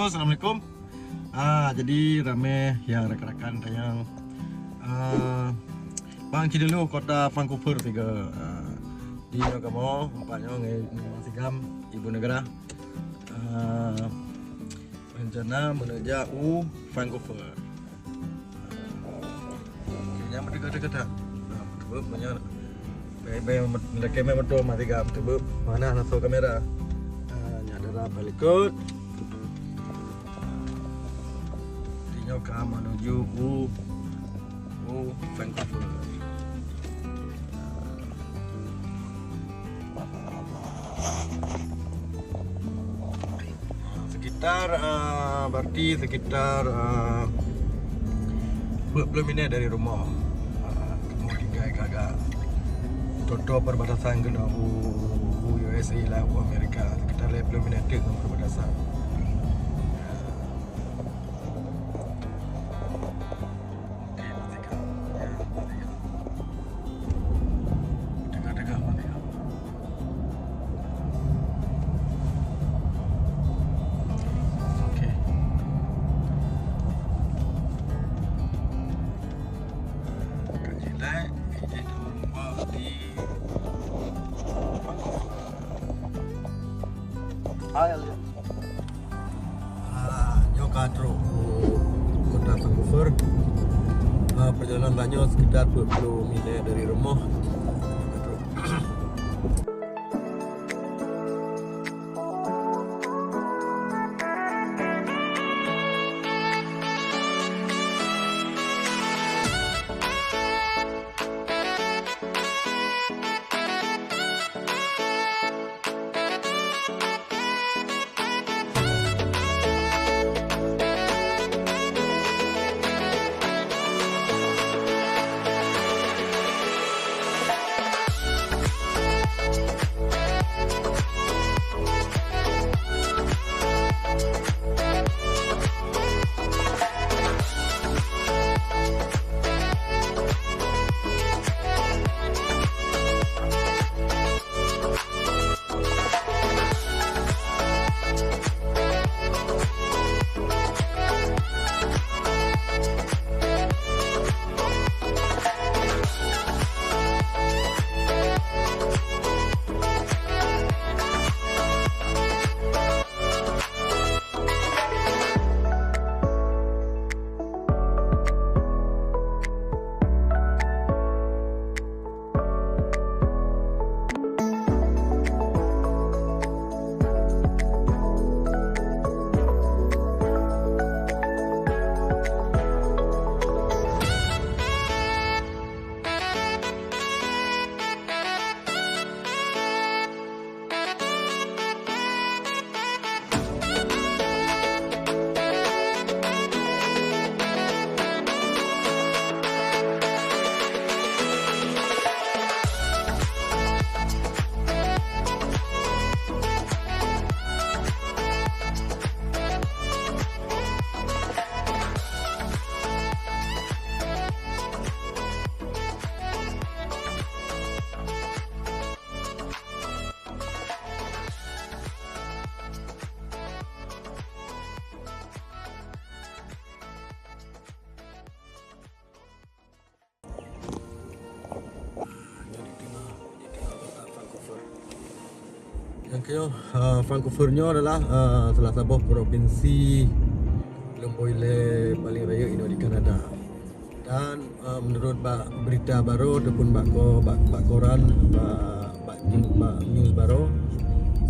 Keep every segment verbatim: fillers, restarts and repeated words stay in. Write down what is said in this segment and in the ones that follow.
Assalamualaikum. Ah, jadi ramé nyang rakan-rakan tanyong, ah, bang ci dulu kota Vancouver tiga. Ah, di nyoe kamoe empat nyoe ngon Mang Sigam, ibu negara. Ah, rencana menuju u Vancouver. Nyang meudeungoe-deungoe that. Nah, beutôi banyak. Baik-baik, mendaki motor mati gam tu, Bu. Mana langsung kamera? Ah, nyak dara balik kot. Di nyoe ka menuju u, u Vancouver. Sekitar, ah, berarti sekitar, ah, dua puluh minit dari rumah. Ah, kamoe tinggai ka agak toto perbatasan keunoe u, u U S A lah, u Amerika. Sekitar lima puluh minit deuk ngon perbatasan. Okey, pastikan. Ya, pastikan. Tengah-tengah mana ya? Okey. Ka jilai, izin rumah di Vancouver. Hai, Alvin. Ah, nyoe ka trok u kota Vancouver. Ah, perjalanan tanyoe sekitar dua puluh minit dari rumah. Nyang keuh, ah, Vancouver nyoe adalah, ah, salah saboh provinsi lumbôi lhèe paleng rayeuk inoe di Kanada. Dan, eh, menurut bak berita baru ataupun bak ko-, bak, bak koran, bak, bak, bak news baru,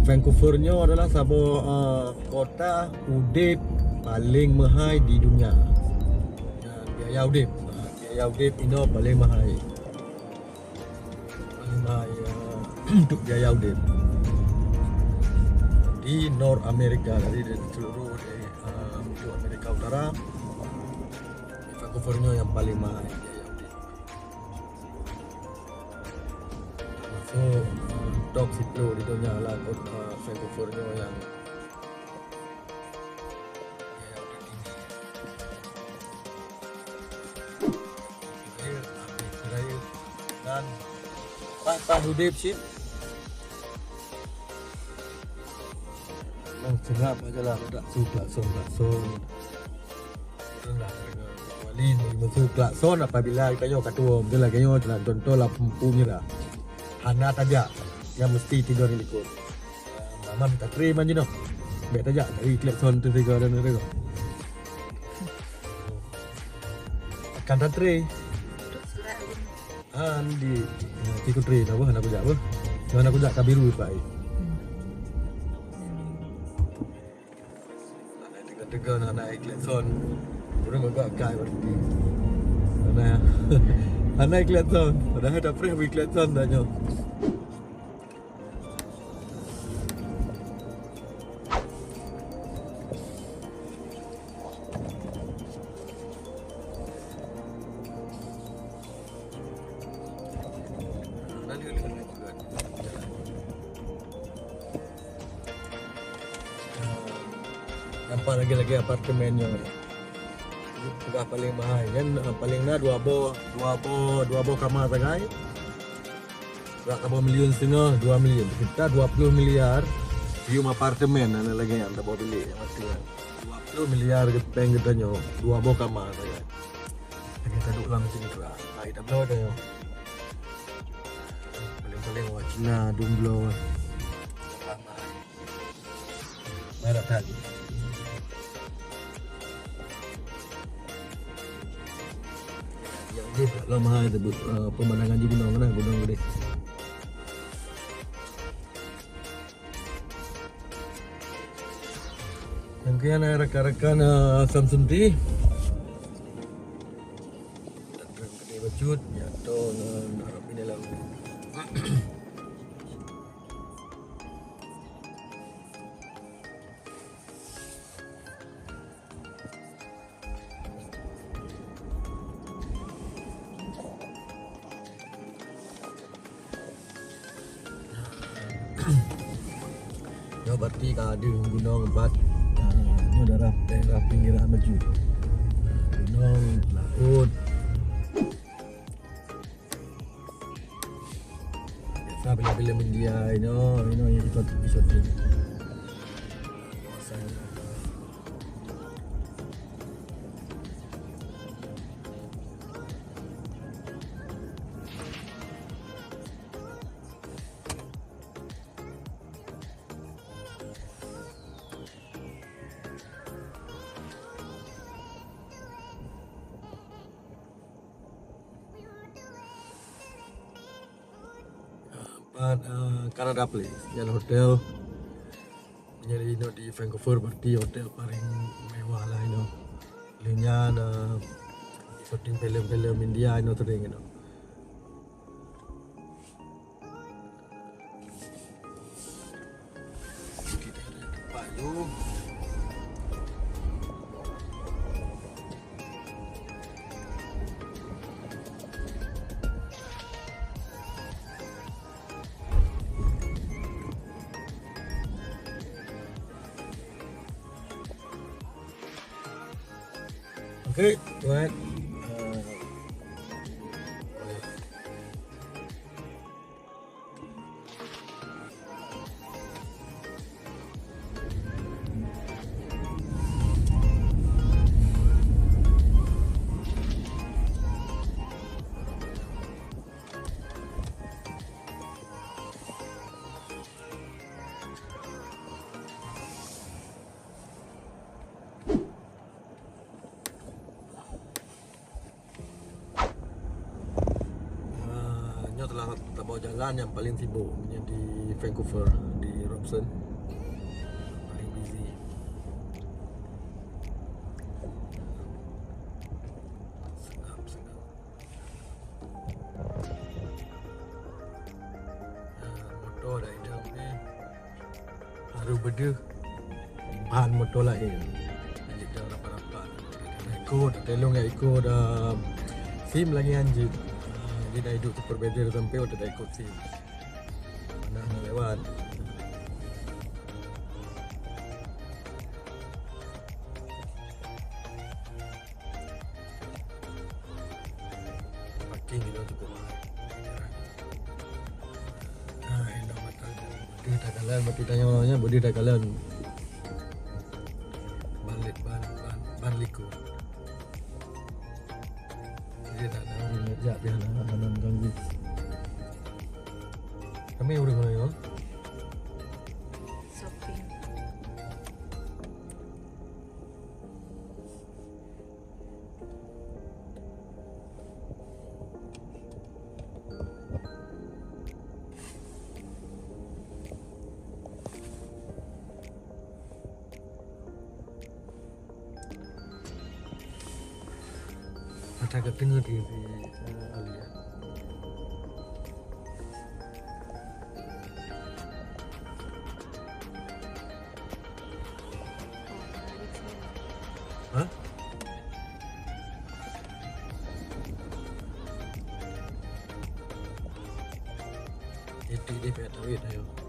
Vancouver nyoe adalah saboh, eh, kota udép paleng meuhai di dunia. Dan biaya udép, eh, biaya udép inoe paleng meuhai. Paleng meuhai, eh, untuk biaya udép di North America, jadi di seluruh di, eh, untuk Amerika Utara. Vancouver nyoe nyang paleng mahai biaya udép. Termasuk, eh, top sepuluh di dunia lah, eh, Vancouver nyoe nyang biaya udép tinggi. Israel, Israel, dan pas-pas udép cit. Memang Tengah jalan, tak su klakson, klakson. Itulah, wali meuseu klakson apabila tanyoe ka tuwoe, beutôi lagèe nyoe, contoh lam peue nyoe dah. Hana tajak, nyang meusti tiga di likot. Mama minta tre man jinoe. Bèk tajak, dari klakson tu tiga dan tiga. Akan tatre. Han di, ya, ki kutri dah beuh, aneuk kujak beuh. Aneuk kujak ka biru, Pak. Teuka-teuka na, na klakson. Ureueng agak kai berhenti. Ana, ana klakson. Padahal tak pernah beri klakson dah nyoe. Nampak lagi-lagi apartemen nyoe. Peugah paling mahai. Nyan, eh, paling na dua boh, dua boh, dua boh kama sagai. Brat saboh miliun siteungoh, dua miliun. Kita dua puluh miliar, sium apartemen, na lagèe nyan, saboh bilik nyang mantong nyan. Dua puluh miliar geuh pèng geutanyoe, dua boh kama sagai. Lagèe taduek lam Citra. Hai tabloe tanyoe. Paling-paling awak Cina, dum bloe. Merah tadi. Yang dia pula lama hai tebu, eh, pemandangan di gunung mana, gunung gede. Mungkin ada rakan-rakan, eh, Samsung T. Datang ke dia bacut, ya, tu, eh, nak pindah lalu. Nyoe berarti ka deuh gunong, bat. Ah, nyoe daerah, daerah pinggiran bacut. Gunong, laut. Biasa filem-filem India, you know, you know, yang ikut syuting. Pat, eh, Canada Place, nyan hotel. Nyan inoe di Vancouver, berarti hotel paling mewah lah inoe. Lheueh nyan, eh, syuting filem-filem India inoe sering inoe. Okey, tuan. Ah, boleh. Ah, nyoe telah taboh jalan nyang paling sibuk, nyan di Vancouver, di Robson. Paling busy. Seungap, seungap. Ah, motor dah hilang ni. Harôh beudeuh ban motor laén. Jadi dah rapat-rapat. Ikot, teuka lôn jak ikot, ah, sim lagèe nyan jeuet. Ah, jadi dah iduek supervisor sampoe watèe dah ikot sim. Mana nak lewat. Parking kita cukup mahal. Ah, indah mata. Beudeuh takalon, berarti tanyoe nyan beudeuh takalon. Jadi tak ada orang ngajak dia lah, hana ganggu. Kami urus mana ya? Shopping. Mata ke tengok di, di, eh, Alia. Hah? Itu dia payah tawit ayo.